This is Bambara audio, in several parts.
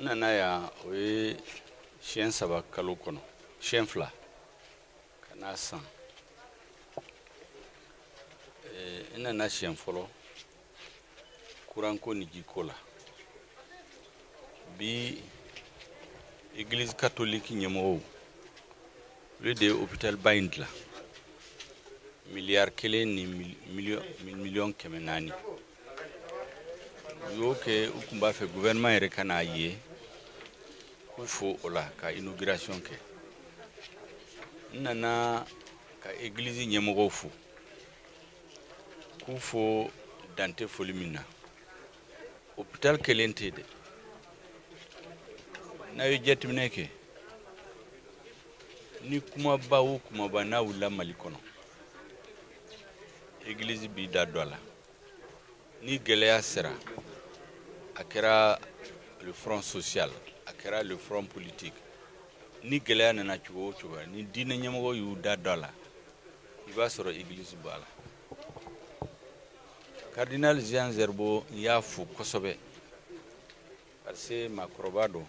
N nana yan, o ye siɲɛ 3 kalo kɔnɔ, siɲɛ 2 ka n'a san. N nana siɲɛ fɔlɔ kuranko ni jiko la. Bi église catholique ɲɛmɔgɔw, olu de ye hôpital ba in dilan, miliyari 1 ni miliyɔn 400. U y'o kɛ, u tun b'a fɛ gouvernement yɛrɛ ka n'a ye k'u fo o la ka inauguration kɛ. N nana ka église ɲɛmɔgɔw fo, k'u fo dan tɛ foli min na. Hôpital kelen tɛ dɛ. N'a ye jateminɛ kɛ, ni kumaba o kumaba n'a wulila Mali kɔnɔ, église b'i da don a la. Ni gɛlɛya sera, a kɛra le front social, a kɛra le front politique, ni gɛlɛya nana cogo o cogo, ni diinɛ ɲɛmɔgɔ y'u da don a la, i b'a sɔrɔ église b'a la. Cardinal Jean Zerbo, n y'a fo kosɛbɛ parce que maakɔrɔba don.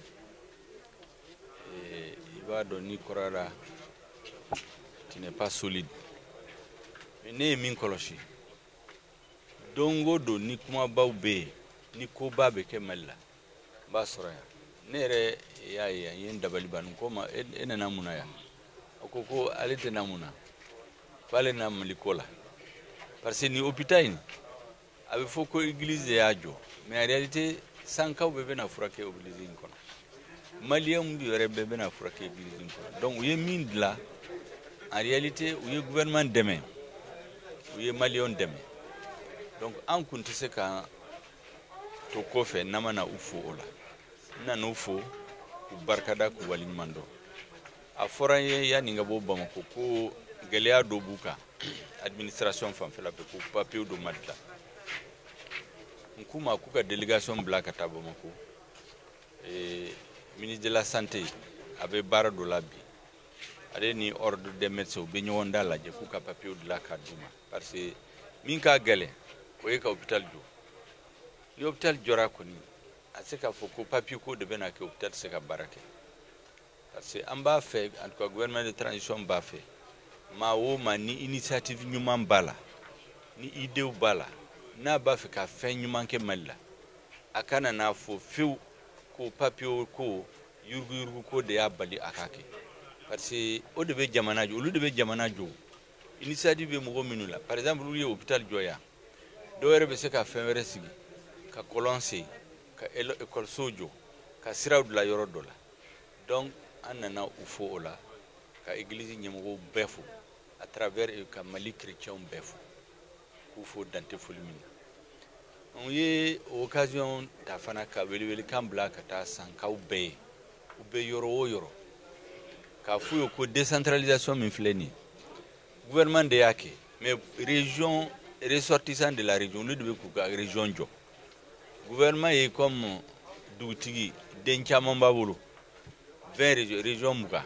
I b'a dɔn, n'i kɔrɔla, tu n'es pas solide. Mais ne ye min kɔlɔsi, don o don ni kumabaw bɛ yen, ni koba bɛ kɛ Mali la, n b'a sɔrɔ yan. Ne yɛrɛ y'a ye yan, n ye n dabali ban. N ko ma, e nana mun na yan? A ko ko ale tɛ na mun na, k'ale na Mali ko la, parce que nin hôpital in, a bɛ fɔ ko église de y'a jɔ, mais en réalité sankaw bɛɛ bɛna furakɛ église in kɔnɔ, maliyɛnw yɛrɛ bɛɛ bɛna furakɛ église in kɔnɔ. Donc u ye min dilan, en réalité u ye gouvernement dɛmɛ, u ye maliyɛnw dɛmɛ. Donc an kun tɛ se ka to kɔfɛ n'an ma na u fo o la. N nan'u fo k'u barikada, k'u waleɲuman dɔn. A fɔra n ye yanni n ka bɔ Bamakɔ ko gɛlɛya dɔ b'u kan administration fanfɛla fɛ, ko papier dɔ ma dilan. N k'u ma k'u ka délégation bila ka taa Bamakɔ. Ministre de la santé, a bɛ baara dɔ la bi, ale ni ordre des médecins, u bɛ ɲɔgɔn da lajɛ k'u ka papier dilan k'a d'u ma, parce que min ka gɛlɛn, o ye ka hôpital jɔ. Ni hôpital jɔra kɔni, a tɛ se k'a fɔ ko papier ko de bɛna kɛ hôpital tɛ se ka baara kɛ, parce que an b'a fɛ, en tout cas gouvernement de transition b'a fɛ, maa o maa ni initiative ɲuman b'a la, ni idée b'a la, n'a b'a fɛ ka fɛn ɲuman kɛ Mali la, a kana n'a fɔ fewu ko papier ko, yuruguyurugu ko de y'a bali a k'a kɛ, parce que o de bɛ jamana jɔ, olu de bɛ jamana jɔ. Initiative bɛ mɔgɔ minnu la, par exemple olu ye hôpital jɔ yan, dɔw yɛrɛ bɛ se ka fɛn wɛrɛ sigi, ka kɔlɔn sen, ka ekɔliso jɔ, ka siraw dilan yɔrɔ dɔ la. Donc an nana u fo o la, ka église ɲɛmɔgɔw bɛɛ fo à travers, ka Mali chrétiens bɛɛ fo, k'u fo dante foli min na. N ye occasion ta fana ka welewelekan bila ka taa sankaw bɛɛ ye, u bɛ yɔrɔ o yɔrɔ, k'a f'u ye ko décentralisation min filɛ nin ye, gouvernement de y'a kɛ, mais région, ressortissant de la région, olu de bɛ k'u ka région jɔ. Gouvernement ye comme dugutigi, den caman b'a bolo, 20 région, région 20,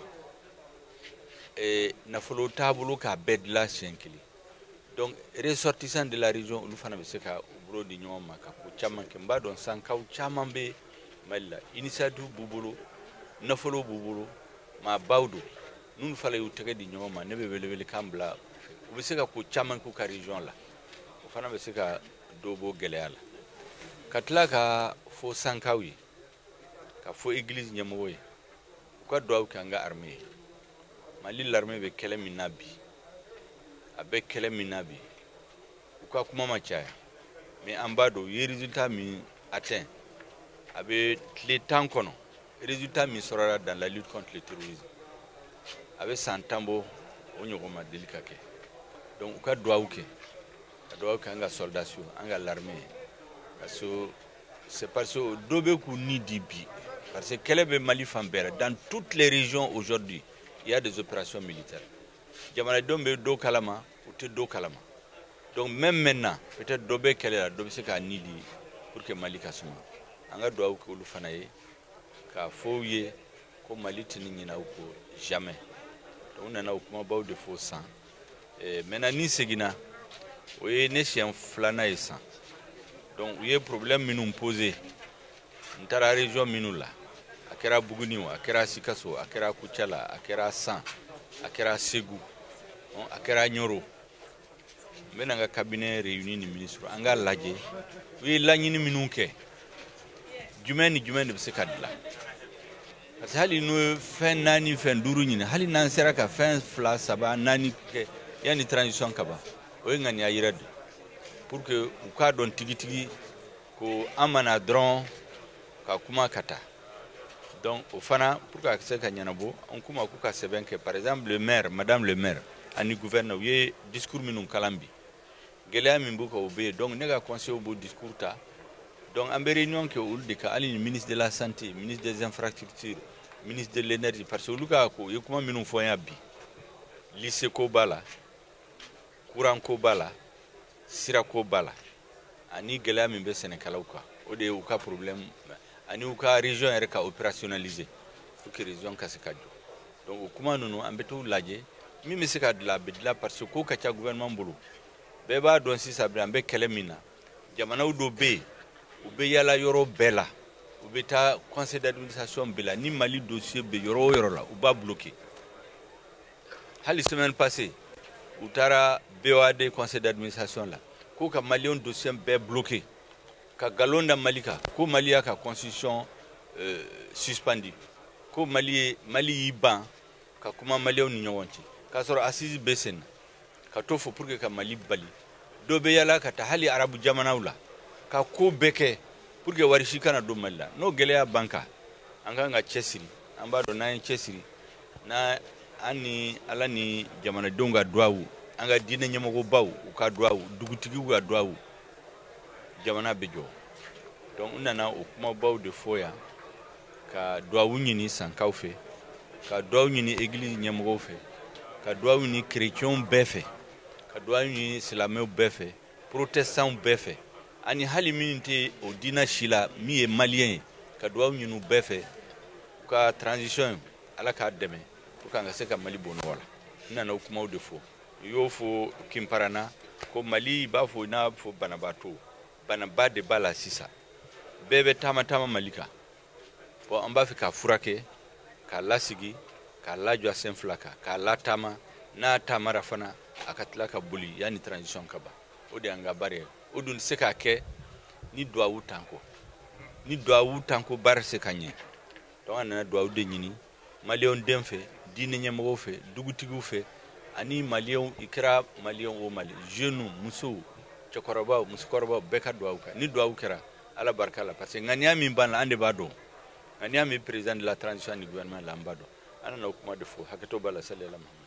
nafolo t'a bolo k'a bɛɛ dilan siɲɛ kelen. Donc ressortissant de la région, olu fana bɛ se ka u bolo di ɲɔgɔn ma ka ko caman kɛ. N b'a dɔn sankaw caman bɛ Mali la, initiative b'u bolo, nafolo b'u bolo, maabaw don. N'olu fana y'u tɛgɛ di ɲɔgɔn ma, ne bɛ welewelekan bila u fɛ, u bɛ se ka ko caman k'u ka région la, o fana bɛ se ka dɔ bɔ gɛlɛya la. Ka tila ka fɔ sankaw ye, ka fɔ église ɲɛmɔgɔ ye, u ka dugawu kɛ an ka armée ye. Mali l'armée bɛ kɛlɛ min na bi, a bɛ kɛlɛ min na bi, u ka kuma ma caya, mais an b'a dɔn u ye résultat min atteint. A bɛ tile 10 kɔnɔ, résultat min sɔrɔla dans la lutte contre le terrorisme, a bɛ san 10 bɔ, o ɲɔgɔn ma deli ka kɛ. Donc u ka dugawu kɛ, ka dugawu kɛ an ka soldats, an ka l'armée ye, parce que c'est parce que dɔ bɛ k'u ni di bi, parce que kɛlɛ bɛ Mali fan bɛɛ la. Dans toutes les régions aujourd'hui, il y a des opérations militaires. Jamanadenw bɛ dɔ kalama, u tɛ dɔ kalama. Donc même maintenant, peut-être dɔ bɛ kɛlɛ la, dɔ bɛ se k'a ni di pour que Mali ka suma. An ka dugawu kɛ olu fana ye, k'a fɔ u ye ko Mali tɛ ni ɲinɛ u kɔ jamais. Donc u nana o kumabaw de fɔ san. Maintenant ni seginna, o ye ne siɲɛ filanan ye san. Donc u ye problème minnu posé, n taara région minnu la. A kɛra Buguni o, a kɛra Sikaso, a kɛra Kucala, a kɛra San, a kɛra Segu, a kɛra Ɲɔrɔ. N bɛna n ka cabinet réuni ni ministre, an k'a lajɛ u ye laɲini minnu kɛ, jumɛn ni jumɛn de bɛ se ka dilan. Parce que hali n'u ye fɛn 4, fɛn 5 ɲini, hali n'an sera ka fɛn 2, 3, 4 kɛ yanni transition ka ban, o ye ŋaniya yɛrɛ de, pour que u k'a dɔn tigitigi ko an mana dɔrɔn ka kuma ka taa. Donc o fana, pour que a ka se ka ɲɛnabɔ, an k'u ma k'u ka sɛbɛn kɛ. Par exemple, le maire, madame le maire ani gouverneur, u ye discours minnu kalan bi, gɛlɛya min b'u kan, o bɛ yen. Donc ne ka conseil b'o discours ta. Donc an bɛ réunion kɛ olu de kan, hali ni ministre de la Santé, ministre des Infrastructures, ministre de l'Énergie, parce que olu ka ko u ye kuma minnu fɔ n yan bi, lycée ko b'a la, courant ko b'a la, sira ko b'a la, ani gɛlɛya min bɛ sɛnɛkɛlaw kan, o de ye u ka problème, ani u ka région yɛrɛ ka opérationnaliser pour que région ka se ka jɔ. Donc o kuma ninnu, an bɛ t'u lajɛ, min bɛ se ka dilan, a bɛ dilan, parce que ko ka ca gouvernement bolo. Bɛɛ b'a dɔn sisan bi, an bɛ kɛlɛ min na, jamanaw dɔ bɛ yen, u bɛ yala yɔrɔ bɛɛ la, u bɛ taa conseil d'administration bɛɛ la. Ni Mali dossier bɛ yɔrɔ o yɔrɔ la, u b'a bloquer. Hali semaine passée, u taara BOAD conseil d'administration la k'u ka maliyɛn dossier bɛɛ bloquer, ka nkalon da Mali kan, ko Mali y'a ka constitution suspendu, ko Mali ye Mali y'i ban ka kuma maliyɛnw ni ɲɔgɔn cɛ, k'a sɔrɔ assise bɛ sen na, ka to fɔ pour que ka Mali bali. Dɔ bɛ yala ka taa hali arabu jamanaw la ka ko bɛɛ kɛ pour que wari si kana don Mali la. N'o gɛlɛya ban kan, an kan ka cɛsiri. An b'a dɔn n'an ye cɛsiri, n'a an ni Ala ni jamanadenw ka duwawu, an ka diinɛ ɲɛmɔgɔbaw u ka duwawu, dugutigiw ka duwawu, jamana bɛ jɔ. Donc n nana o kumabaw de fɔ yan, ka duwawu ɲini sankaw fɛ, ka duwawu ɲini église ɲɛmɔgɔw fɛ, ka duwawu ɲini chrétiens bɛɛ fɛ, ka duwawu ɲini silamɛw bɛɛ fɛ, protestants bɛɛ fɛ, ani hali min tɛ o diinɛ si la, min ye maliyɛn ye, ka duwawu ɲini u bɛɛ fɛ, u ka transition, Ala k'a dɛmɛ pour que an ka se ka Mali bɔ nɔgɔ la. N nana o kumaw de fɔ. U y'o fɔ Kinparana ko Mali b'a fɔ i n'a fɔ banabaatɔ, banaba de b'a la sisan, bɛɛ bɛ taama taama Mali kan. Bon, an b'a fɛ k'a furakɛ, k'a lasigi, k'a lajɔ a sen 2 kan, k'a lataama. N'a taamara fana, a ka tila ka boli yanni transition ka ban. O de y'an ka baara ye. O dun tɛ se k'a kɛ ni duwawu t'an kɔ. Ni duwawu t'an kɔ, baara tɛ se ka ɲɛ. Donc an nana duwawu de ɲini maliyɛnw den fɛ, diinɛ ɲɛmɔgɔw fɛ, dugutigiw fɛ, ani maliyɛnw. I kɛra maliyɛn o mali, jeunes, musow, cɛkɔrɔbaw, musokɔrɔbaw, bɛɛ ka duwawu kɛ. Ni duwawu kɛra, Ala barika la, parce que ŋaniya min b'an la, an de b'a dɔn. Ŋaniya min président de la transition ni gouvernement la, an b'a dɔn. An nana o kuma de fɔ. Hakɛto b'a la. Salila Muhammad.